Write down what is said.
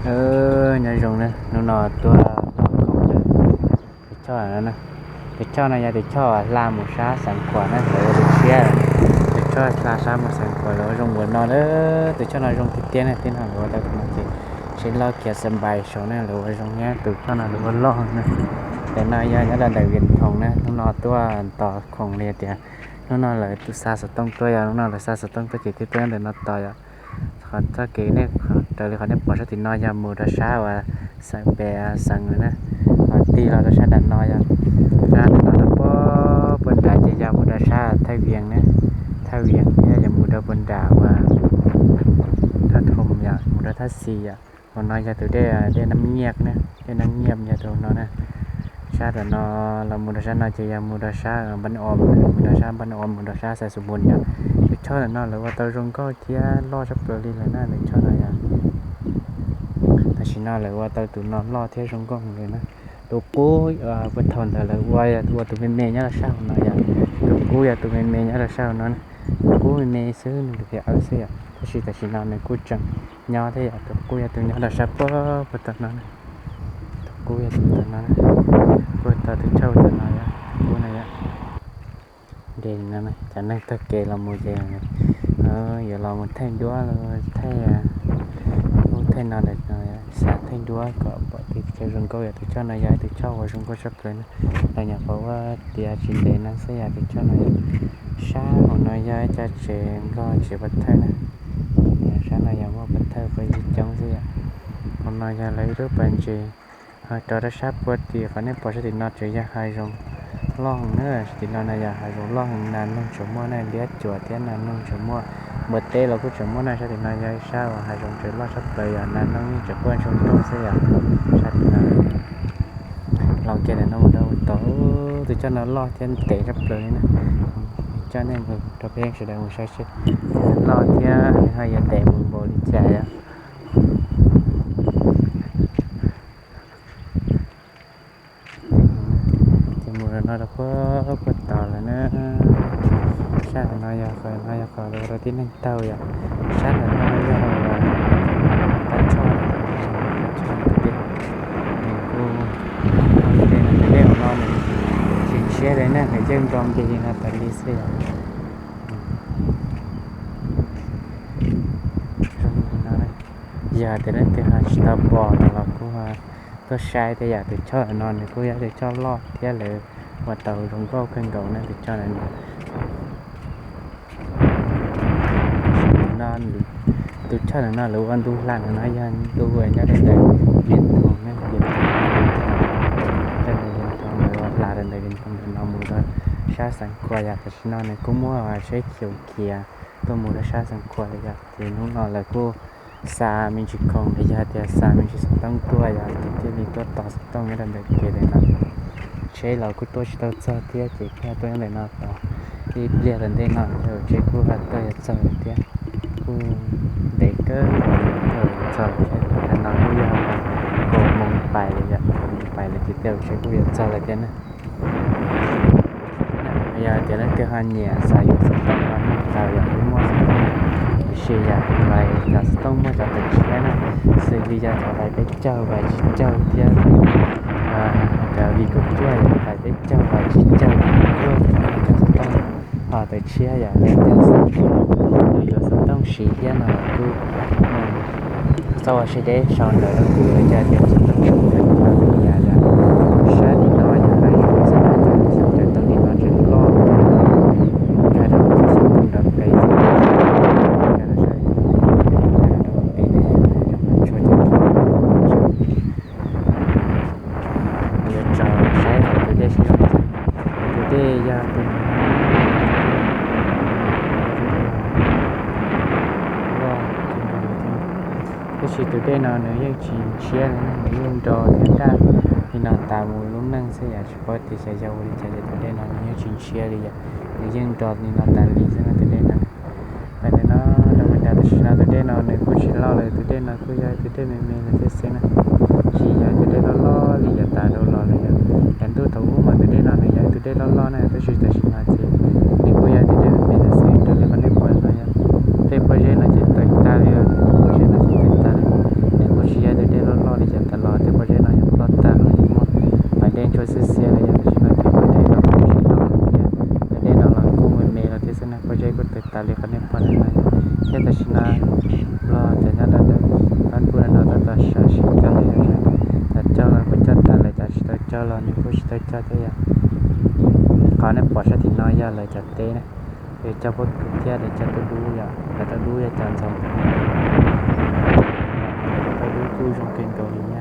Nyob zoo na, hnub no tuaj los koom tus choj no na. Tus choj no yog tus choj hla mus sab Xeev Khuam na, lawv ua tus tshiab. Tus choj hla sab mus Xeev Khuam lawv ua zoo ua no na. Tus choj no zoo tiag tiag na, tib no lawv ua tau tus no ces tsheb loj kiag xa npais saud na, lawv ua zoo thiab tus choj no lawv ua loj na. Ntawm no yog nyob rau ntawm Vias Thoos na, hnub no tuaj tos khoom li tias hnub no lawv xa xov tooj tuaj yom, hnub no lawv xa xov tooj tuaj ces thiaj tuaj ntawm no tos yom. Qhov txoj kev nej raws li qhov nej pom sab tim no yog mus rau sab uas Xeev Pem Xeev na, ho tig los rau sab nram no yog, sab nram no rau puag puag nrad ces yog mus rau sab Thaj Vias na, Thaj Vias thiab yog mus rau puag nrad uas Thaj Thom yom, mus rau Thaj Xis yom. Hauv no yog tus dej, dej Nab Nyiaj na, dej Nab Nyiaj yog tus no na. Sab nram no los mus rau sab no ces yog mus rau sab Npab Om, mus rau sab Npab Om mus rau sab Xais Xus Mus yom. Tus choj ntawm no lawv ua tau zoo nkauj thiab loj tshaj plaws li lawm na, tus choj no yom. Tam sim no lawv ua tau tus no loj thiab zoo nkauj li na. Tus qub puag thaum ntawd lawv ua, ua tus me me nyob rau sab hauv no yom. Tus qub yog tus me me nyob rau sab hauv no, tus qub me me xwb, nws tus phiab awb xwb yom. Tab sis tam sim no nws kuj tseem nyob thiab yom, tus qub yog tus nyob rau sab puag puag tom no, tus qub yog tus tom no, puag tom tus choj tom no yom, tus qub no yom. Ces cov neeg taug kev los mus ces yuav los mus thaij duab los thaij, ub, thaij no lawm no, xav thaij duab kom pom tias zoo nkauj yom. Tus choj no yog ib tus choj uas zoo nkauj tshaj plaws na. Los nyuam qhuav ua tiav tsis ntev no xwb yom, tus choj no yom. Sab hauv no yog ib co tsev nplog tsev pov thawj na. Sab no yog muaj pov thawj pab yig coob xwb yom. Hauv no yog lawv ib lub pas ntses. Ho rov rau sab puag tim qhov nej pom sab tim no tseem yog hav zoov loj heev na, sab tim no na yog hav zoov loj heev, nas noog tseem muaj na, liab cuam thiab nas noog tseem muaj, npua teb los kuj tseem muaj na. Sab tim no yog ib sab uas hav zoov tseem loj tshaj plaws yom, nas noog yeej tseem quaj ntsoog nrooj xwb yom. Sab tim no los kiag ntawm no mus rau tom, tus choj no loj thiab ntev tshaj plaws li na. Coj nej mus rau peb sawv daws mus saib seb loj thiab nws ho yuav ntev mus npaum li cas yom. Ces mus rau no rau puag puag tod lawm na. Sab no yog qhov, no yog qhov rau tib neeg taug yom. Sab no yog toj tshoj, toj tshoj tiag. Nws kuj, tej no nws dej hauv no nws tsis ntshiab li na, nws yeej nro npis li no tas li xwb yom. Zoo li no, yog tias leej twg ho tsis tau pom no los kuj tuaj saib thiab yom. Tus choj no nws kuj yog tus choj loj thiab lawv ua tau zoo nkauj kawg nkaus na tus choj no. Tus choj no lawv ua ntu hla no yog ntu nyob rau ntawm Vias Thoos na, Vias Thoos, rau ntawm Vias Thoos lawv ua hla rau ntawm Vias Thoos ntawm no mus rau sab Xeev Khuam yom. Tam sim no nws kuj muaj tsheb xyum khiav tuaj mus rau sab Xeev Khuam lawm yom. Ces hnub no lawv kuj xa me ntsis khoom los yog tias xa me ntsis xov tooj tuaj yom, ces thiaj li tuaj tos xov tooj nyob rau ntawm kev ntawm no. Tsheb los kuj tuaj tsis tau txog thiab ces kuj tuaj nyob ntawm no tau ib pliag tom ntej no thiab, tsheb kuj tuaj yuav txog lawm thiab. Kuj ntev kawg, txog thiab. Tam no kuj yog kaum moos pais lawm yom, kaum moos pais lawm ces tej zaum tsheb kuj yuav txog lawm thiab na. Yog tias leej twg ho nyiam xav yuav xov tooj no txawm yog kuj muaj xov tooj, tiam sis yog vais cov xov tooj muaj cov tawm tshiab na, xws li yog cov vais peb caug, vais tsib caug thiab cov vim kaum cuaj, yog vais peb caug, vais tsib caug, vais kaum cuaj, cov xov tooj ho tawm tshiab yom. Yog tias xav yuav xov tooj siv thiab no los kuj txhob ua siab deb, sau ntawv rau kuv, yog tias xov tooj siv thiab kuv mam li yam yom. Sab tim no yog hav zoov xwb na, cov xov tooj tim no tseem loj, nkag rau xov tooj nrov pes xwb, nkag rau sab, nkag rau pem ne, zoo tshuaj tshuaj. Yuav tso saib hauv tus dej seb zoo li cas. Tus dej yog tus loj, tab sis tus dej no nws yeej tsis ntshiab li, nws yeej nro thiab daj li no tas mus lub neej xwb yom. Tsis paub tias xyov yog ua li cas ces tus dej no nws yeej tsis ntshiab li yom, nws yeej nro li no tas li xwb na tus dej no. Ntawm no rau pem nrad tam sim no tus dej no nws kuj tsis loj lawm, tus dej no kuj yog tus dej me me lawm thiab xwb na, tsis yog tus dej loj loj li yav tas dhau los lawm yom. Yav ntuj thaum ub mas tus dej no nws yog tus dej loj loj na, tab sis tam sim no ces nws kuj yog tus dej me me lawm xwb, raws li qhov nej pom no yom. Tej pob zeb no ces tawm tag li, pob zeb no ces tawm tag li, nws kuj tsis yog tus dej cog los nws kuj tsis tau cog thiab yom. Qhov nej pom sab tim no yog lawv cov teb na, lawv cog pob kws thiab lawv cog tauj dub yom, lawv tauj dub yog cov ntxhov, tauj dub kuj zoo kawg nkaus li na.